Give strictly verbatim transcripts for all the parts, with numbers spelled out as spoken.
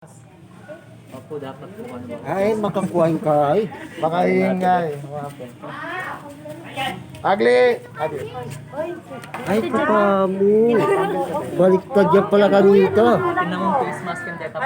Opo, dapat po ano ba? Ay, makakuan ka, ay. Makaingay. Agli! Agli. Ay, papa mu. Baliktad yan pala kanita. Tingnan mo ang face mask yung teta.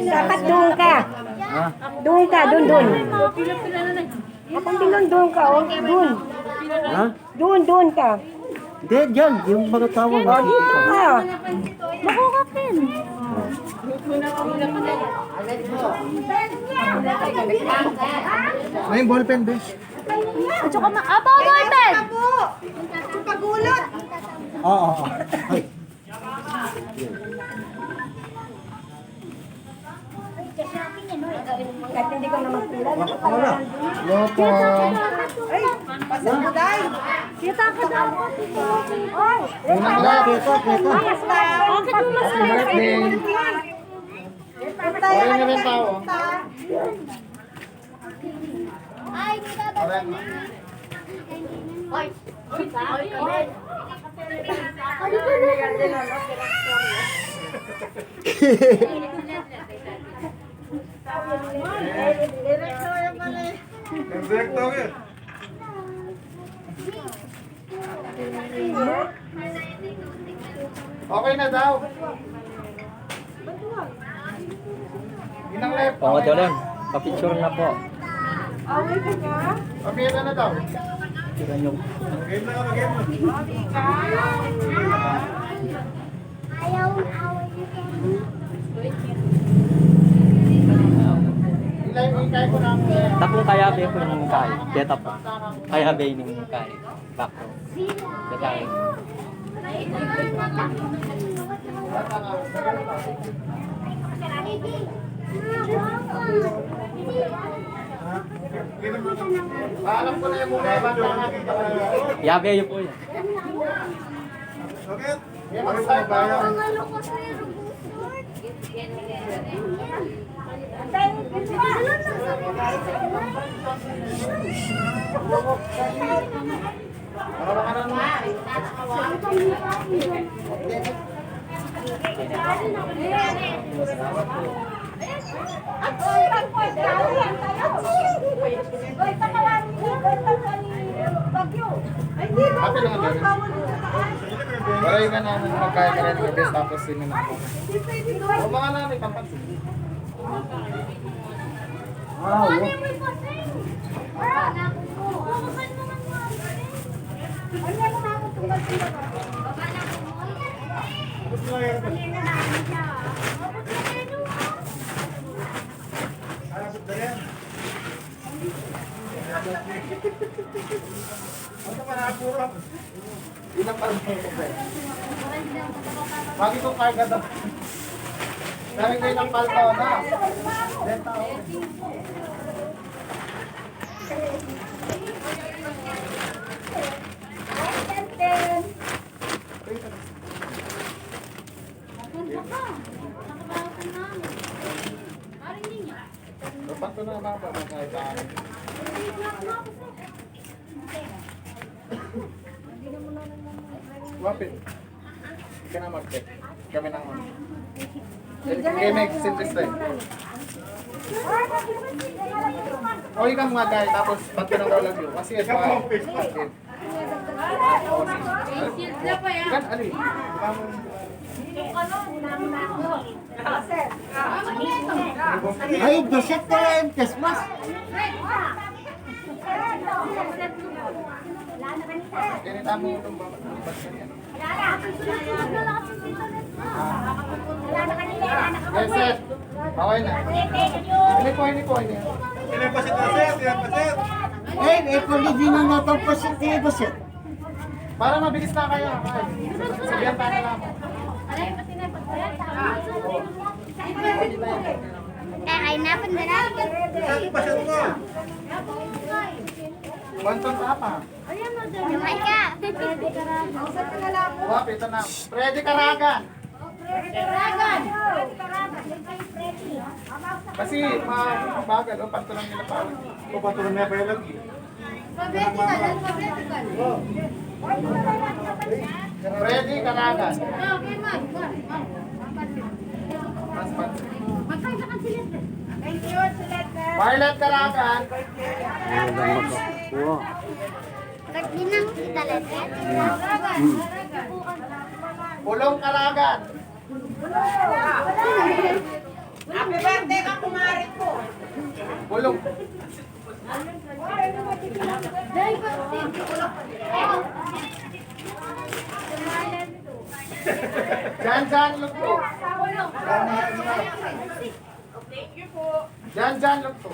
Dapat doon ka. Ha? Doon ka, doon, doon. Kapag doon, doon ka, oh, doon. Ha? Doon, doon ka. Hindi, dyan. Yung mga tao, oh, dito ka. Makukakin. May ballpen, besh. At saka ma-, aba, ballpen! Pagulot! Oo, oo. Ay. Kahit hindi ko na magpila, wala. Wala pa. Ay, pasok mo, Day. Kita ka dapat ito. Ay, wala, kita, kita. Bakit mo mas... Happy birthday. Patay na rin tao. Ay, kita ba? Oy. Oy, oy, oy. Direkto yun. Okay na daw. Inang left. Pangatlo lang. Pa-picture na po. Okay ka na? Pamira na daw. Picture yung... Okay na, okay na. Ayaw, ayaw. Ilay mo yung kaya ko na. Tapong kaya, be, ko yung kaya. Beta po. Kaya, be, yung kaya. Bakit? Beta. Alam ko na yung muna. Yabe, yun po yan. Okay. Waray ka namin magkaya ka rin ng best, tapos sino na ako? O, mga nanay, papansin. Wow. Ano pa na puro? Ilang palto ko ba? Bakit ko karga daw? Dami ko ilang palto na. Benta ako. Dapat ko na mapa, makailangan. Wapit. Kaya na mag-check. Kami nang... Kaya mag-simple style. O, ikaw mga guy, tapos pati ng daw lagi. Kasi ito, ah, kan, ali. Ay, deset na lang, tesmas. Kaya tamu itong baba. Yes, sir. Okay na. Ini po, ini po, ini. Ini pa si Joseph, ini pa, sir. Eh, eh, kung di na natin pa si Joseph. Para mabilis na kayo. Sabihan tayo na lang. Eh, ay, napin na lang. Saan pa siya mo? Kuwantong tapa? Ayan, o, dyan. Ay, ka. Wapit na. Freddy Caragan. Caragan. Kasi ma-, mabagal, o, pantulan nila pa. O, pantulan nila pa yung lagi. Alphabetical, alphabetical. Freddy Caragan. Ah, okay, ma'am. Ma'am, ma'am. Mas, mas. Marlet Caragan. Ayan, magkakuha. Ba't di nang kita lahat? Hmm. Pulong Caragan. Happy birthday ka, kumare ko. Pulong. Jan Jan Lugto. Thank you po. Jan Jan Lugto.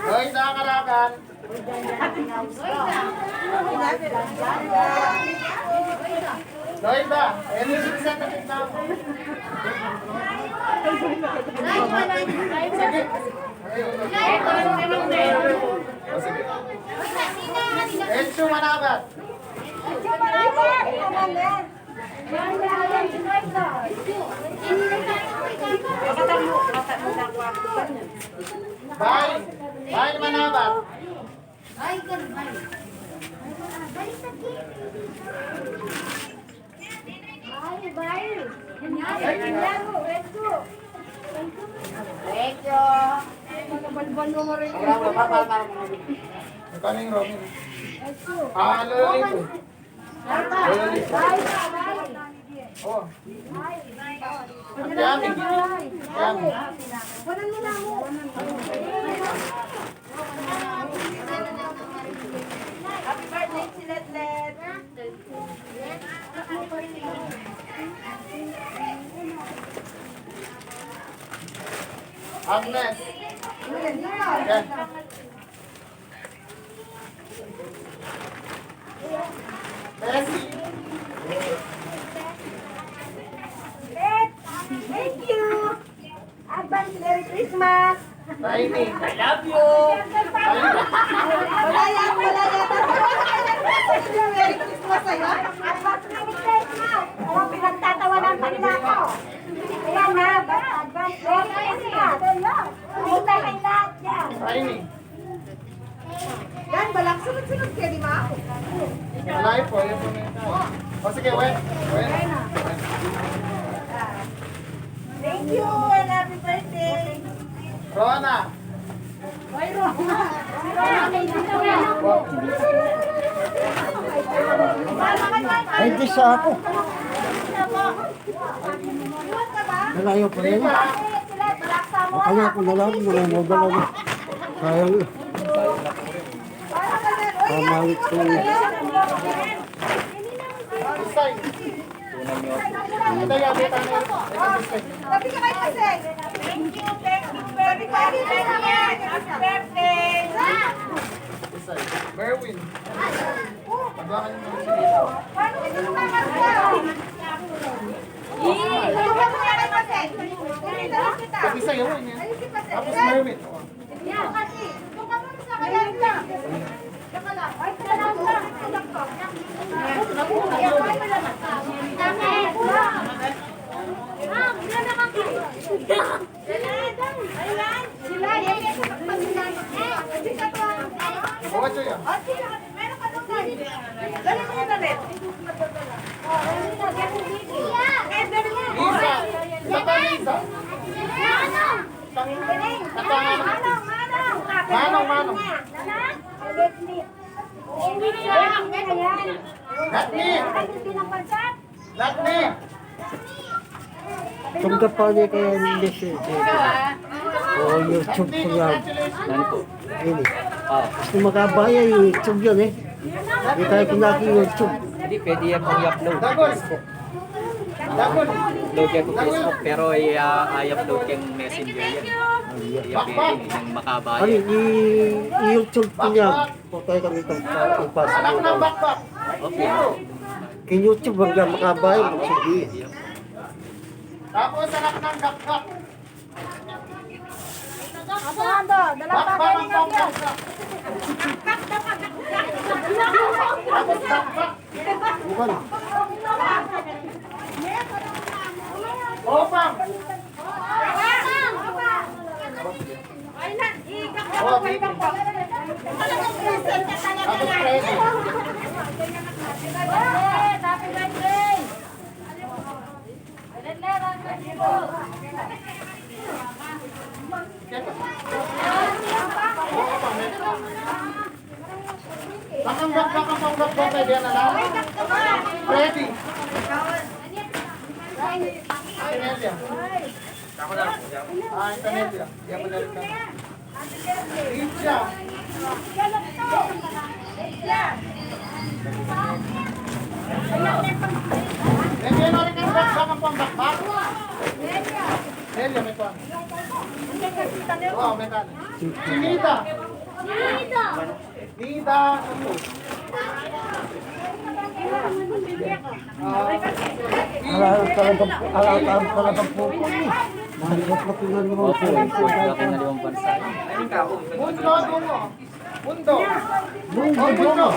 Loida Caragan. Loida, eh, representative na ako. Sige. O, sige. Enzo Manabat. Bay, Bay Manabat. Thank you. Ang kaning Robin. Ah, ano na ito? O. Ang yummy. Yummy. Happy birthday, Chiletlet. Agnes. Yan. Bessie. Thank you. Advance Merry Christmas. Rainy, I love you. Wala yan, wala yan. Merry Christmas sa'yo. Advance Merry Christmas. Alam, pinagtatawanan pa nila ako. Ayan na, advance Merry Christmas. Kita kay lahat yan. Rainy. Yan, balak sunod-sunod kaya di ba ako? Malayo po, yun po na yun. O, sige, Wen. Wen. Thank you and happy birthday. Rona. Ay, Rona. Ay, di sa ako. Malayo pa rin. Baka nga ako na lang, mga mobile, ano. Sayang. Pamalit ko. Thank you, thank you, very, very, very, very, happy birthday. Merwin. Paglakan mo. Paano kita tumakas ka? Ih, ito ba po yan, Jose? Pati sa'yo, yun yan. Tapos Merwin. Yan, kasi, doon ka muna sa kanya. Tsaka lang. Ay, tsaka lang. Ah, wala na kami. Ayan. Sila, yan, yan, sa pagpagpag. Ayan. Ayan. Lisa. Isa pa, Lisa. Manong, Manong. Not me. Not me. Tanggap pa niya kaya hindi siya. O, YouTube ko yan. Nani po? Ini. Ah. Gusto makabaya yung YouTube yan eh. Hindi tayo pinaki YouTube. Hindi, pwede yan pong i-upload. Dagol. Dagol. Upload yan po Facebook, pero i-, ah, i-upload yung Messenger yan. Iya, pwede yung makabaya. Ano, i-, i-YouTube ko niya. Patay kami itong pa-, ipasok. Anak ng bakbak. Okay. Kin YouTube, wag lang makabay, magsigi. Tapos anak ng bakbak. Apo, ando, dala pa bakbak kayo ang ng bakbak. Tapos bakbak. Bukan. Opang. Happy birthday. Yan na lang. Freddy. Ay, Nelia. Ay, ito, Nelia. Yan mo na rin. Lydia. Nelia, narinig ka na ba ang pambakbak? Nelia, may kwan. Oo, may kwan. Chinita. Nida, ano? Ah, ala, talagang, ala, ala, talagang pupo, eh. Mahirap na pinag-, opo, import na pinaliwang bansa. Mundo, Mundo. Mundo. Mundo, Mundo.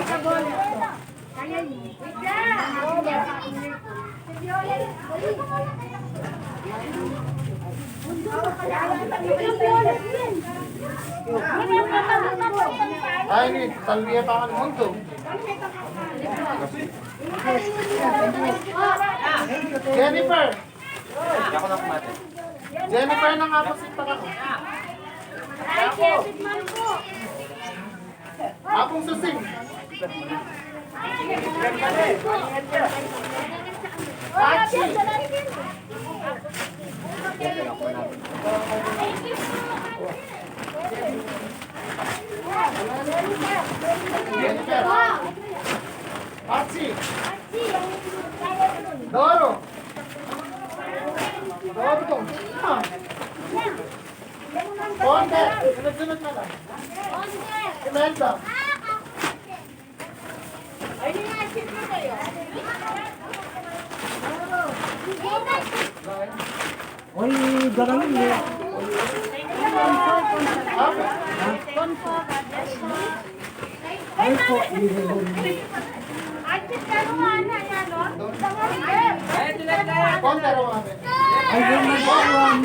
Ay, ini, talbiya pa kan Mundo. Jennifer. Jennifer, nang apo si Taka. Ay, Kevin man po. Apong Susing. Pachi. Pachi. Doro. Doro. Ah. Konti. Sunod-sunod na lang. Imelda. Uy, darang yun, eh. Ay po, ay, yun na po, um,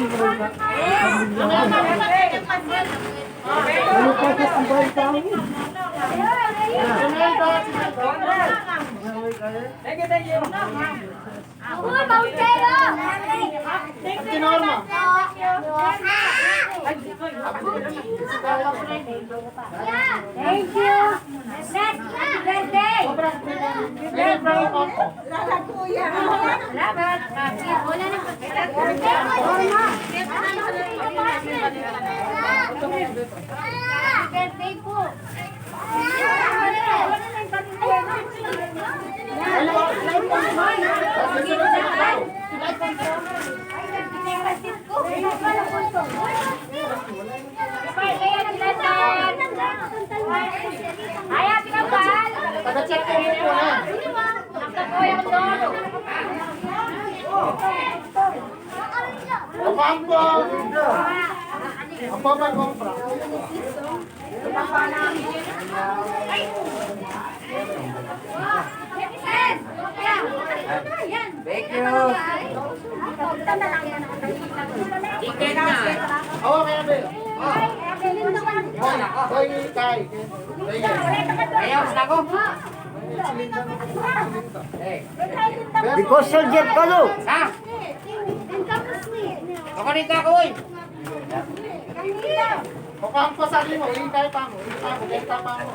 ano pa kasi ba ito? Thank you, thank you. Ate Norma. Thank you. Happy birthday. Happy birthday. Salamat. Happy birthday po. Ay, happy ka pa? Taga-chat ko po na. Ang kapoy ang lolo. Pampang. Ang pampang kompra. Thank you. Chicken na. Oo, kaya ba yun? Hoy, tay. Ayaw, sa ko. Because soldier ka, no? Ha? Ako rin ka, oy. Pampang pa sa mo, hintay pa mo, hintay pa mo, hintay pa mo.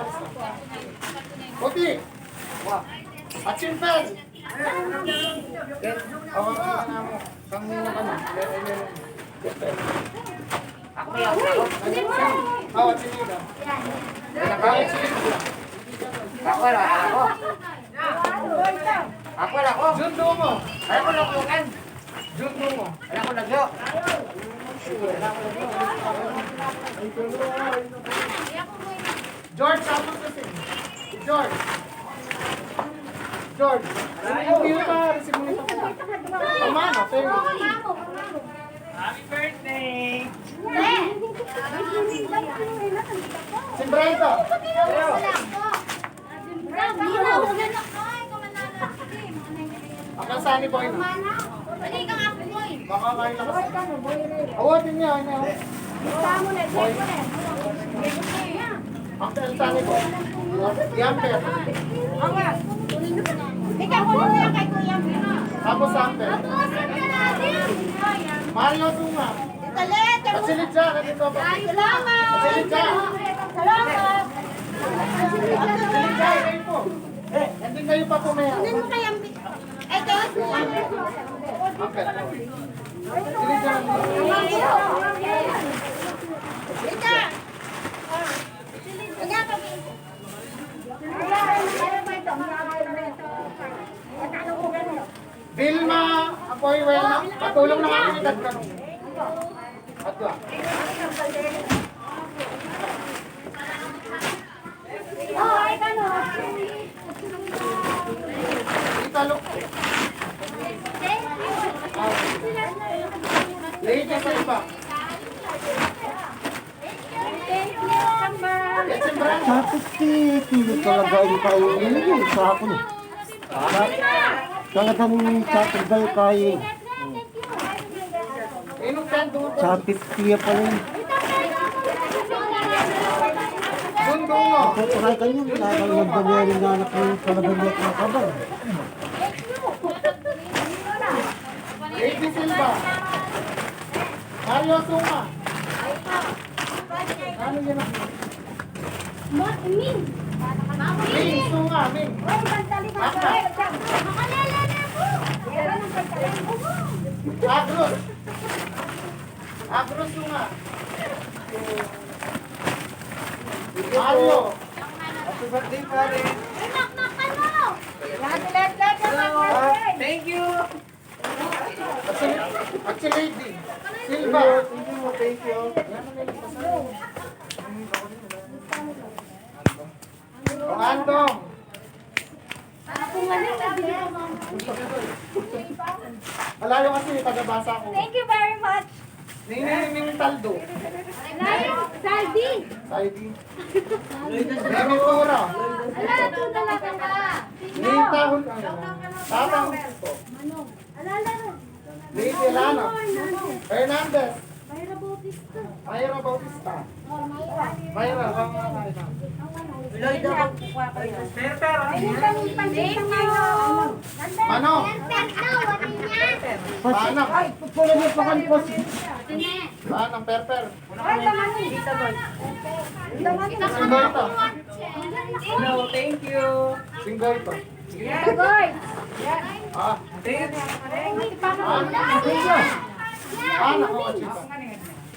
Puti. At simple. Awa ka na mo. Kang nina ka na. Ako yan, ako. Awa, sige na. Awa, sige na. Ako, ako. Ako, ako. Jundo mo. Ako, ako, kan. Jundo mo. Ako, lagyo. George, tapos na si George. George. Ano yung view ka? Ano si Mami? Pamano, pero Happy birthday! Si Brenda. Akan Sunny Boy na. Baka kain na kasi. Awatin niya, ano? Ang Sunny Boy. Yan, pero. Tapos, ang pero. Mario Zuma. At si Lydia, nandito pa. Salamat. Si Lydia. Salamat. Si Lydia, ikaw po. Eh, nandun Kayo pa po, Mayor. Kunin mo kaya ang bi-, ay, kaya po. Okay. Vilma Apoy Wena, patulong na nga kami, dad kami. At Italo. Lady Silva. Tapos si Tino talaga yung kainin niya sa akin. Talagang tatagdal kain. Sapit siya pala yun. Ako, pakay kanyo, talagang nagdameri nga na po yung talagang may kakabal. Lady Silva. Mario Suma. Ano yan ang Ming. Ming Suma, Ming. Oy, bantali ka. Makalala na po. Agros. Agros Suma. Mario. Happy birthday, pare. Ay, makmakan mo. Lahat, lahat, lahat, lahat. Ah, thank you. At si, at si Lady Silva. Thank you, thank you. O, Andong. Malayo kasi, taga-Basa ko. Thank you very much. Nini, Nini Taldo. Ay, Saldi. Saldi. Nini Tura. Ala, ito talaga ka. Nini Tahul. Tatang. Manong. Alala mo. Lady Lana. Hernandez. Hernandez. Myra Bautista. Myra Bautista. Oh, Myra. Myra, ang mga Myra. Lloyd, ako. Per, per, ano yan? Thank you. Ano? Manong. Manong. Ay, pupulong mo pa kan po. Manong, per, per. Ay, tamani. Tamani. Singgay pa. No, thank you. Singgay pa. Tagoy. Ah. Thank you. Ah, naku, chipa.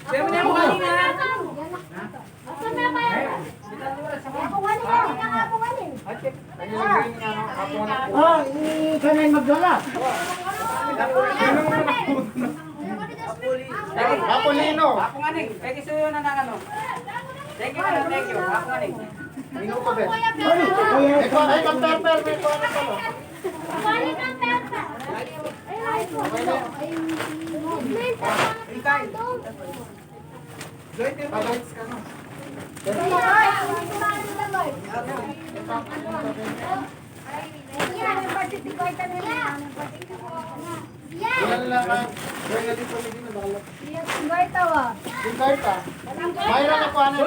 Sabi niya mo kanina. Asan na ba yan? Ako nga ni, ako nga ni. Ay, lagay niya, no? Ako na po. Ah, i-, kanay magdala. Apolino. Ako nga ni. Pwede suyo na ng ano. Thank you, thank you. Ako nga ni. Minuto, be. Ay, ay, ay, compare, per, per, per, per. Ikay. Joy, te, palights ka na. Ilan lang ang, kaya nga di pa, hindi na, baka lang. Singkarta, wa. Singkarta. Mayra, nakuha na.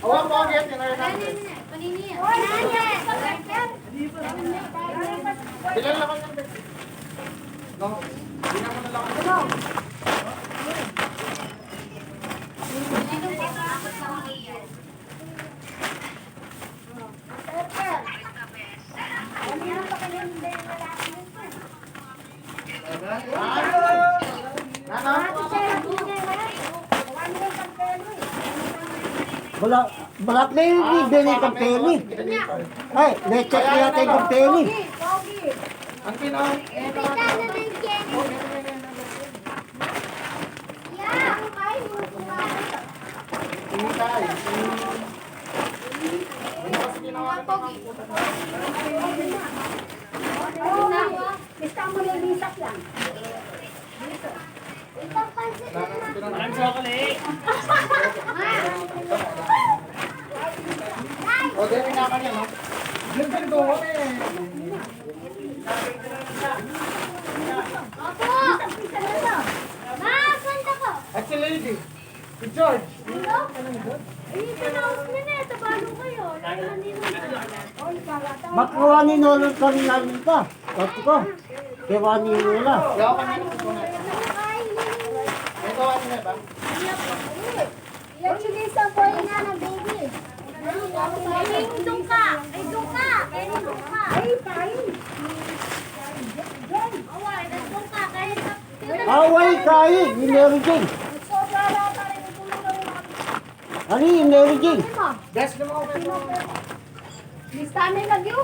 Awan po ang yes, in our numbers. Ilan lang ang numbers? No? Hindi naman na lang. Bala, bala play ni Benny Campelli. Ay, na-check na yata yung Campelli. Ang pina-, Hindi tayo. Ano kasi ginawa ng mga puta na? Lista mo na yung lisap lang. Ang chocolate. O, di rin naman yan, no? Yun din doon eh. Opo. Ma, punta po. At si Lady. Si George. Hello? Ay, pinaus na na. Tabalo kayo. Makuha ni Nolon kami na rin pa. Sabi ko, kaya ni Lola. Ito, ano na ba? Actually, sa boy na ng baby. Ay, ito ka. Away kain, ni Mary Jane. Ani, ni Mary Jane. Best naman ako. Miss kami lagi, oh.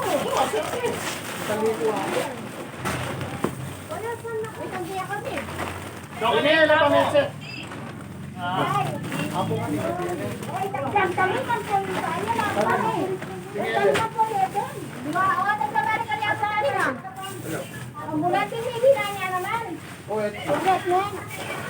Wala sa na. May tanggiya kami. Ini, wala pa, Miss. Ay, tagdam kami, kan po yung kanya, mga kami. Tagdam po yun. Di ba, oh, tagdam kami, kanya sa kanila. Ang bulan, tinigil na niya naman. Ulit na.